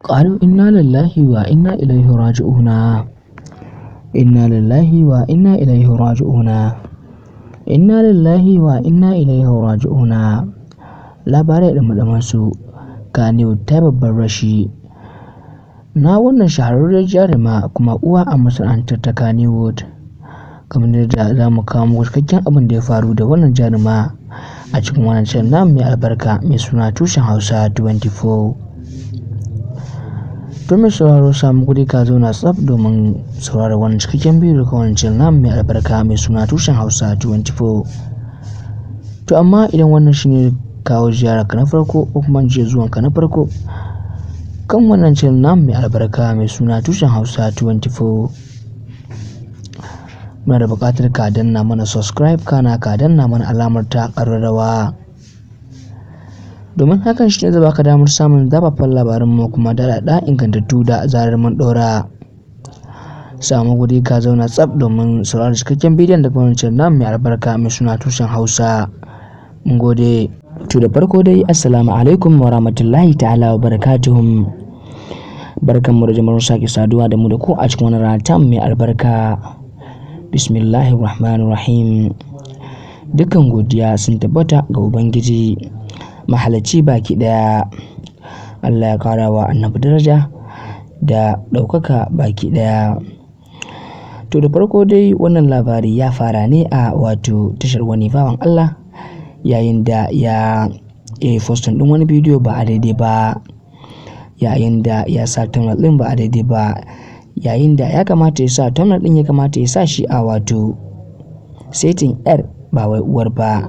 Qalu inna lillahi wa inna ilaihi raji'una. Inna lillahi wa inna ilaihi raji'una. Inna lillahi wa inna ilaihi raji'una. Labarai da ɗumi su, Kannywood ta babban rashi na wannan shahararriyar jaruma kuma uwa a masana'antar ta Kannywood. Kamar yadda za mu kawo muku cikakken abin da ya faru da wannan jaruma a cikin wannan channel namu mai albarka mai suna Tushen Hausa 24. To mai sauraro, samu guri ka zauna tsaf domin sauraron wannan cikakken bidiyo daga wannan channel namu mai albarka mai suna Tushen Hausa 24. To amma idan wannan shine kawo ziyara ka na farko, ko kuma in ce zuwan ka na farko kan wannan channel namu mai albarka mai suna Tushen Hausa 24, muna da buƙatar ka danna mana subscribe, kana ka danna mana alamar ta ƙararrawa, domin hakan shi ne zai baka damar samun zafafan labaran mu kuma daɗaɗa ingantattu da zarar mun ɗora. Samu guri ka zauna tsaf domin sauraron cikakken bidiyon daga wannan channel namu mai albarka mai suna Tushen Hausa. Mun gode. To da farko dai, assalamu alaikum wa rahmatullahi ta'ala wa barakatuhum. Barkanmu da jimirin sake saduwa da mu da ku a cikin wani rana ta mai albarka. Bismillahir rahmanir rahim. Dukkan godiya sun tabbata ga Ubangiji mahalicci baki ɗaya. Allah ya kara wa Annabi daraja da ɗaukaka baki ɗaya. To da farko dai, wannan labari ya fara ne a wato tashar wani bawan Allah, yayin da ya yi posting ɗin wani bidiyo ba a daidai ba, yayin da ya sa thumbnail ɗin ba a daidai ba, yayin da ya kamata ya sa thumbnail ɗin, ya kamata ya sa shi a wato setting yar, ba wai uwar ba,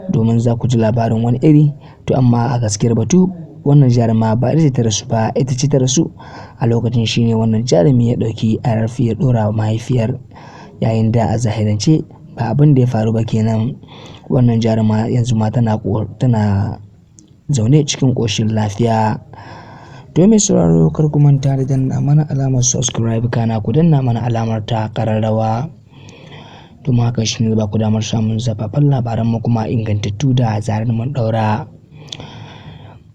domin za ku ji labarin wani iri. To amma a gaskiyar batu, wannan jaruma ba ita ce ta rasu ba, ita ce ta rasu a lokacin. Shine wannan jarumi ya ɗauki RIP ya ɗora wa mahaifiyar, yayin da a zahirance ba abin da ya faru ba kenan. Wannan jaruma yanzu ma tana zaune cikin ƙoshin lafiya. To mai sauraro, kar ku manta da danna mana alamar subscribe, kana ku danna mana alamar ta ƙararrawa, domin haka shi ne ba ku damar samun zafafan labaran mu kuma ingantattu da zarar mun ɗaura.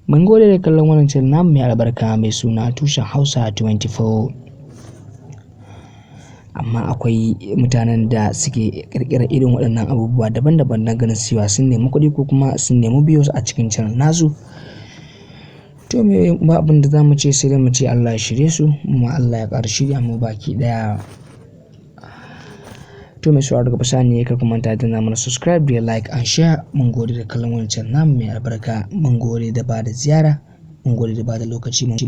Mun gode da kallon wannan channel namu mai albarka mai suna Tushen Hausa 24. Amma akwai mutanen da suke ƙirƙirar irin waɗannan abubuwa daban-daban don ganin cewa sun nemi kuɗi ko kuma sun nemi views a cikin channel nasu. To me ba abin da za mu ce, sai dai mu ce Allah ya shirye su, kuma Allah ya ƙara shirya mu baki ɗaya. To mai sauraro, daga bisani kar ku manta da danna mana subscribe da like and share. Mun gode da kallon wannan channel namu mai albarka. Mun gode da bada ziyara. Mun gode da bada lokaci.